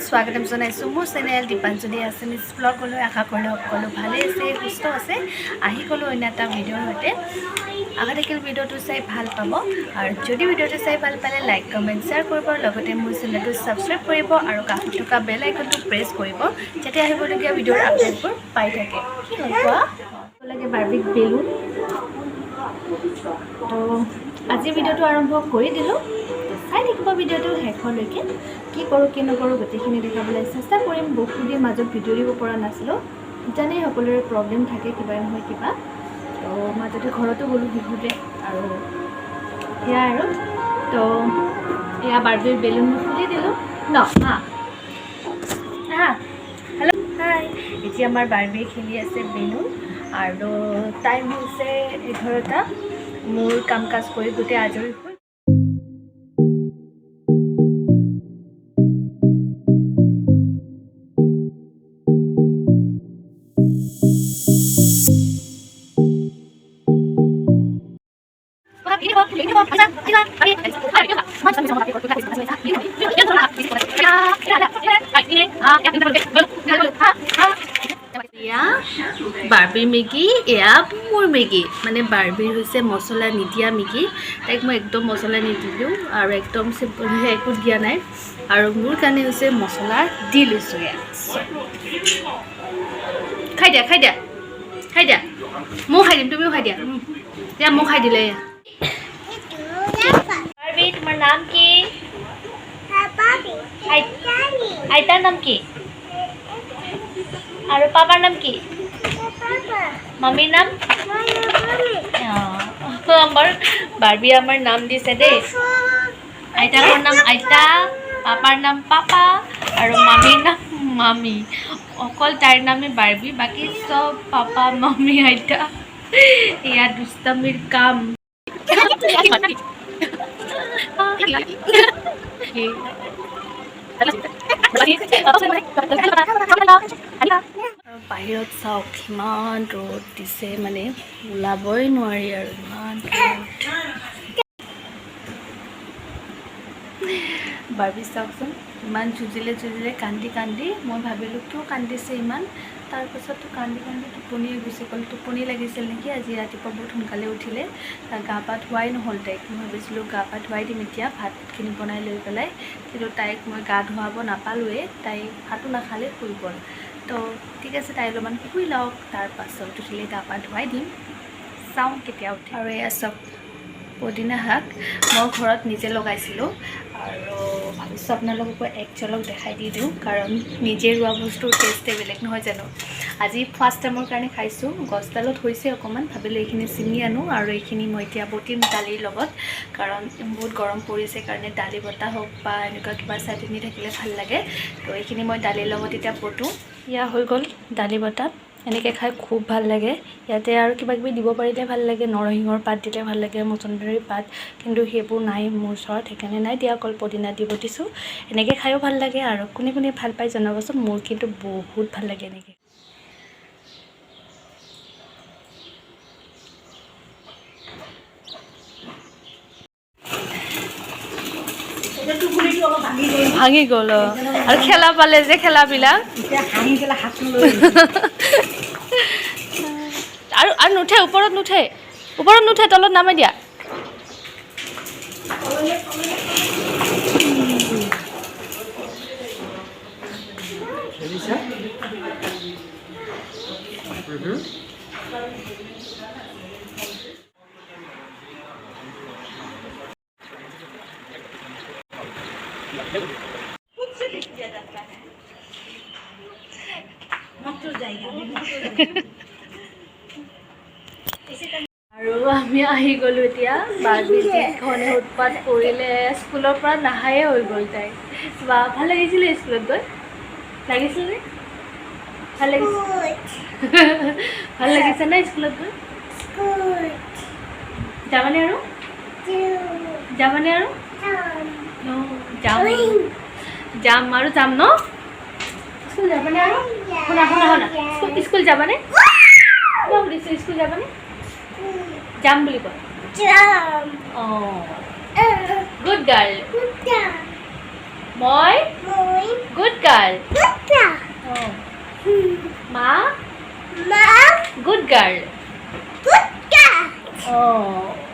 স্বাগতম জনাইছোঁ মোৰ চেনেল দীপাঞ্জলি আছামিজ ব্লগলৈ। আশা কৰিলোঁ সকলো ভালেই আছে, সুস্থ আছে। আহি গ'লোঁ অন্য এটা ভিডিঅ'ৰ সৈতে। আশা থাকিল ভিডিঅ'টো চাই ভাল পাব আৰু যদি ভিডিঅ'টো চাই ভাল পালে লাইক, কমেণ্ট, শ্বেয়াৰ কৰিব, লগতে মোৰ চেনেলটো ছাবস্ক্ৰাইব কৰিব আৰু কাষত থকা বেল আইকনটো প্ৰেছ কৰিব, যাতে আহিবলগীয়া ভিডিঅ'ৰ আপডেটবোৰ পাই থাকে। কি হ'ল কোৱা লাগে? বাৰ্বিক বেলুন। তো আজি ভিডিঅ'টো আৰম্ভ কৰি দিলোঁ। তো চাই থাকিব ভিডিঅ'টো শেষলৈকে। কি কৰোঁ, কি নকৰোঁ, গোটেইখিনি দেখাবলৈ চেষ্টা কৰিম। বহুত দিন মাজত ভিডিঅ' দিব পৰা নাছিলোঁ। জানেই, সকলোৰে প্ৰব্লেম থাকে কিবা নহয় কিবা। তো মাজতে ঘৰতো গ'লোঁ বিহুতে আৰু সেয়াই আৰু। তো এয়া বাৰ্বিৰ বেলুন মই খুলি দিলোঁ ন। হা হা, হেল্ল', হাই। এতিয়া আমাৰ বাৰ্বিয়ে খেলি আছে বেলুন আৰু টাইম হৈছে 11টা। মোৰ কাম কাজ কৰি গোটেই আজৰি হৈ এয়া বাৰ্বিৰ মেগী, এয়া মোৰ মেগী। মানে বাৰ্বিৰ হৈছে মছলা নিদিয়া মেগী। তাইক মই একদম মছলা নিদিলোঁ আৰু একদম চিম্পল, একো দিয়া নাই। আৰু মোৰ কাৰণে হৈছে মছলা দি লৈছোঁ। এয়া খাই দিয়া, খাই দিয়া, খাই দিয়া। ময়ো খাই দিম, তুমিও খাই দিয়া। দিয়া, ময়ো খাই দিলে। এয়া বাৰ্বি, তোমাৰ নাম কি? আইতাৰ নাম কি আৰু পাপাৰ নাম কি? মামীৰ নাম? আমাৰ বাৰ্বি আমাৰ নাম দিছে দেই। আইতাকৰ নাম আইতা, পাপাৰ নাম পাপা আৰু মামীৰ নাম মামী। অকল তাইৰ নামে বাৰ্বি, বাকী চব পাপা, মামী, আইতা। এয়া দুষ্টামিৰ কাম। আৰু বাহিৰত চাওক, ইমান ৰ'দ দিছে, মানে ওলাবই নোৱাৰি আৰু ইমান ৰ'দ। বাৰ্বি চাওকচোন, ইমান যুঁজিলে যুঁজিলে, কান্দি কান্দি। মই ভাবিলোঁ কিয় কান্দিছে ইমান? তাৰপাছতো কান্দি কান্দি টোপনিয়ে গুচি গ'ল। টোপনি লাগিছিল নেকি? আজি ৰাতিপুৱা বহুত সোনকালে উঠিলে। তাৰ গা পা ধোৱাই নহ'ল তাইক। মই ভাবিছিলোঁ গা পা ধুৱাই দিম এতিয়া ভাতখিনি বনাই লৈ পেলাই, কিন্তু তাইক মই গা ধুৱাব নাপালোৱেই। তাই ভাতো নাখালে, শুই গ'ল। তো ঠিক আছে, তাই অলপমান শুই লওক, তাৰপাছত উঠিলে গা পা ধুৱাই দিম। চাওঁ কেতিয়া উঠে। আৰু এয়া চাওক, পদিনা শাক মই ঘৰত নিজে লগাইছিলোঁ আৰু ভাবিছোঁ আপোনালোককো এক ঝলক দেখাই দি দিওঁ, কাৰণ নিজে ৰোৱা বস্তুৰ টেষ্টে বেলেগ নহয় জানো? আজি ফাৰ্ষ্ট টাইমৰ কাৰণে খাইছোঁ। গছডালত হৈছে অকণমান, ভাবিলোঁ এইখিনি ছিঙি আনো আৰু এইখিনি মই এতিয়া বটিম দালিৰ লগত, কাৰণ বহুত গৰম পৰিছে কাৰণে দালি বটা হওক বা এনেকুৱা কিবা চাটনি থাকিলে ভাল লাগে। তো এইখিনি মই দালিৰ লগত এতিয়া বটোঁ। এয়া হৈ গ'ল দালি বটা। এনেকৈ খাই খুব ভাল লাগে। ইয়াতে আৰু কিবা কিবি দিব পাৰিলে ভাল লাগে, নৰসিংহৰ পাত দিলে ভাল লাগে, মচন্দৰীৰ পাত, কিন্তু সেইবোৰ নাই মোৰ ওচৰত, সেইকাৰণে নাই দিয়া। অকল পদিনা দি বটিছোঁ। এনেকৈ খায়ো ভাল লাগে আৰু কোনে কোনে ভাল পায় জনাবচোন। মোৰ কিন্তু বহুত ভাল লাগে এনেকৈ। ভাঙি গ'ল আৰু খেলা পালে যে খেলাবিলাক আৰু আৰু নুঠে, ওপৰত নুঠে, ওপৰত নুঠে, তলত নামাই দিয়া। আৰু আমি আহি গ'লোঁ এতিয়া। বাৰ্বি যিখনে উৎপাত কৰিলে, স্কুলৰ পৰা নাহায়ে হৈ গ'ল তাই। বা ভাল লাগিছিলে স্কুলত গৈ? লাগিছিল নে? ভাল লাগিছে, ভাল লাগিছে নে স্কুলত গৈ? যাবানে আৰু? যাবানে আৰু? যাম, যাম আৰু যাম ন? স্কুল যাবানে আৰু? শুনা, শুনা, শুনা, স্কুল যাবানে? মই সুধিছোঁ, স্কুল যাবানে? যাম বুলি কোৱা। অঁ, গুড গাৰ্ল। মই Good girl. মা, গুড গাৰ্ল। অঁ।